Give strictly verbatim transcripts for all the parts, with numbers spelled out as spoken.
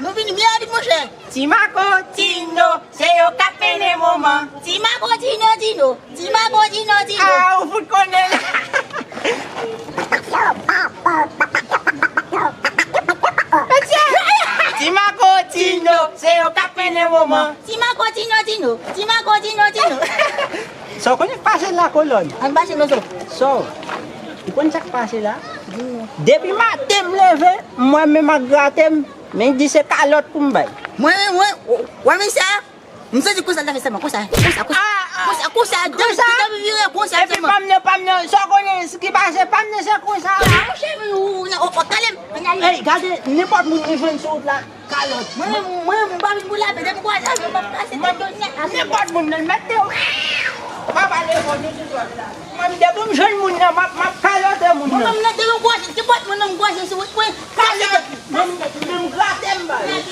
Nou vini byen rapid, monchè. Ti Mako, Tino, se yo k ap mennen moman. Ti Mako, Tino, Tino. Ti Mako, Tino, Tino. Ah, ou fout konnen l. Ti Mako, Tino, se yo k ap mennen moman. Ti Mako, Tino, Tino. Ti Mako, Tino, Tino. Sa w konnen k pase la, kolòn? Ann pase, Loso. Sa w, ou konn sa k pase la? Di m non. Depi maten m leve, m wè men m ak grate m, men di se kalòt pou m bay. Mwen, mwen, mwen, w wè men sa? M santi konsa l ta fè sèlman, konsa, konsa, konsa, konsa, konsa, depi, depi vire konsa sèlman. Epi pa m nan, pa m nan, sa w konnen ki pase, pa m nan se konsa. Ah, monchè, men ou, ou, ou, ou, tande m, ann ale. Ey, gade, nenpòt moun nou jwenn sou wout la, kalòt. Mwen, mwen, mwen, m pa vin pou lape, depi m kwaze avyon, m ap kase tèt yo nèt. Nenpòt moun nan, mèt te w. Pa pale fò, nou sou zòn la. Mwen, depi m jwenn moun nan, m ap, m ap kalòte moun nan. Mwen, mwen, depi m kwaze, nenpòt moun nan m kwaze sou wout mwen, kalòt. Mwen, mwen, m grate m bay. Mwen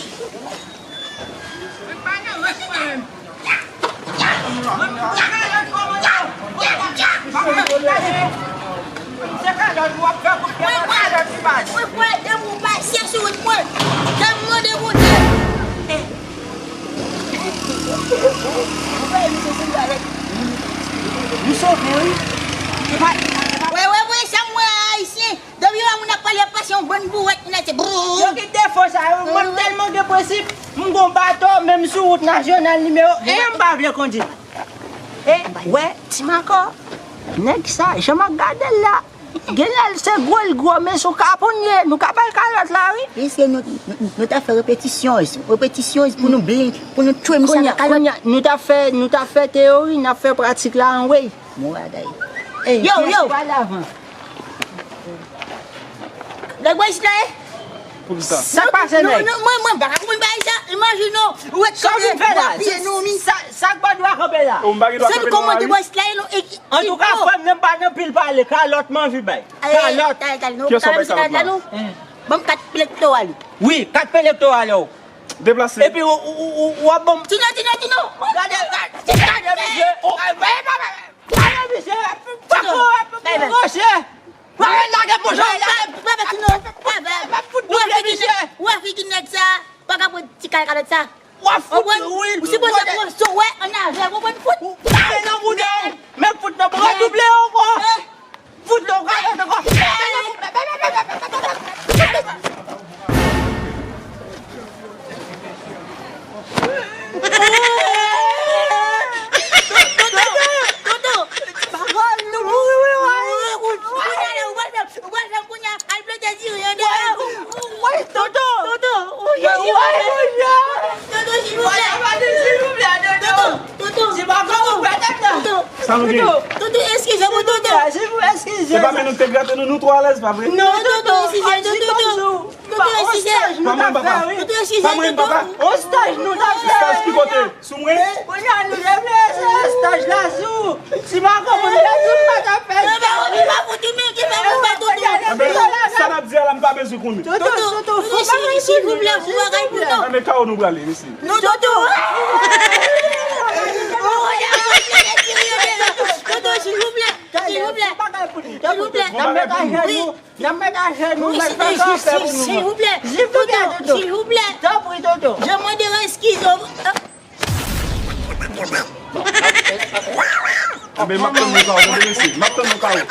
kwè, mwen kwè, depi w pase sou wout mwen, depi mwen demonte. Nou sove, wi. Wè, wè, wè, sa m wè a, Ayisyen. Depi yon moun ap pale, ap pase yon bann bourèt, moun ap di brrr. Yo ki defo sa yo, mwen tèlman gen prensip, m gon bato, menm sou wout nasyonal nimewo en, m pa vle kondui. E, wè, Ti Mako, nèg sa, jan m ap gade l la, genlè l se gwo l gwo, men se yon kapon l ye, nou ka ba l kalòt la, wi. Mesye, nou, nou, nou ta fè repetisyon, repetisyon pou nou byen, pou nou tchwe misye ak kalòt. Kounye a, kounye a, nou ta fè, nou ta fè teyori, n ap fè pratik la anwey. Bon bagay. Ey, yo, yo. Nèg mwen isit la, e? Sa k pase, nèg? Non, mwen, mwen pa ka konprann bagay sa. Imajine w, ou wè sa w vin fè la? Sa, sa k ba dwa kanpe la? Ou m pa gen dwa kanpe non, la, wi. Antouka, frè m, nan m pa nan pil pale, kalòt m anvi bay. Kalòt. Kiyès w bay kalòt la? Ban m kat elektoral ou. Wi, kat elektoral ou. Deplase. Epi ou, ou, ou, ou ap ban m. Tino, Tino, Tino. Gade, gade, gade misye. Gade misye. Pako, pako, monchè. Lage monchè, lage. Papa, Tino, papa. Fout double misye. Ou wè figi nèg sa, pa ka pran ti kalkalòt sa. W ap fout wi. Ou sipoze pran sa w wè an avè, ou konprann, fout. Men nan bouda w. Men fout nan bouda w, double ankò. Fout nan bouda w ankò. Toto, Toto. Bagay nou mouri wi, wi. Ou pral fè, ou pral fè kounye a, al plante diri anndan. Wi, Toto. Toto, wi, wi. Toto, silvouplè. Silvouplè, Toto. Toto, Toto. Toto. Sa nou gen? Toto, eskize mwen, Toto. Silvouplè, eskize. Se pa men nou te grate nou, nou twò alèz, pa vre? Non, Toto, eskize, Toto. Toto, eskize. Pa mwen, papa. Toto, eskize, Toto. On staj nou t ap fè. Staj ki kote? Sou mwen? Kounye a nou leve, se staj la sou. Si pa konprann la, sou pa t ap fè. Enben, sa n ap di a la, m pa bezwen konnen. Toto, Toto, Toto, silvouplè, fè bagay pou nou. Enben, kawo nou prale, mesye. Non, Toto. Toto, silvouplè. Silvouplè. Silvouplè. N ap met ajenou. N ap met ajenou, n ap fè kanpe pou nou. Silvouplè. Silvouplè, Toto. Silvouplè. Tanpri, Toto. Je mande eskize. Enben, m ap tann nou kawo, tande mesye. M ap tann nou kawo.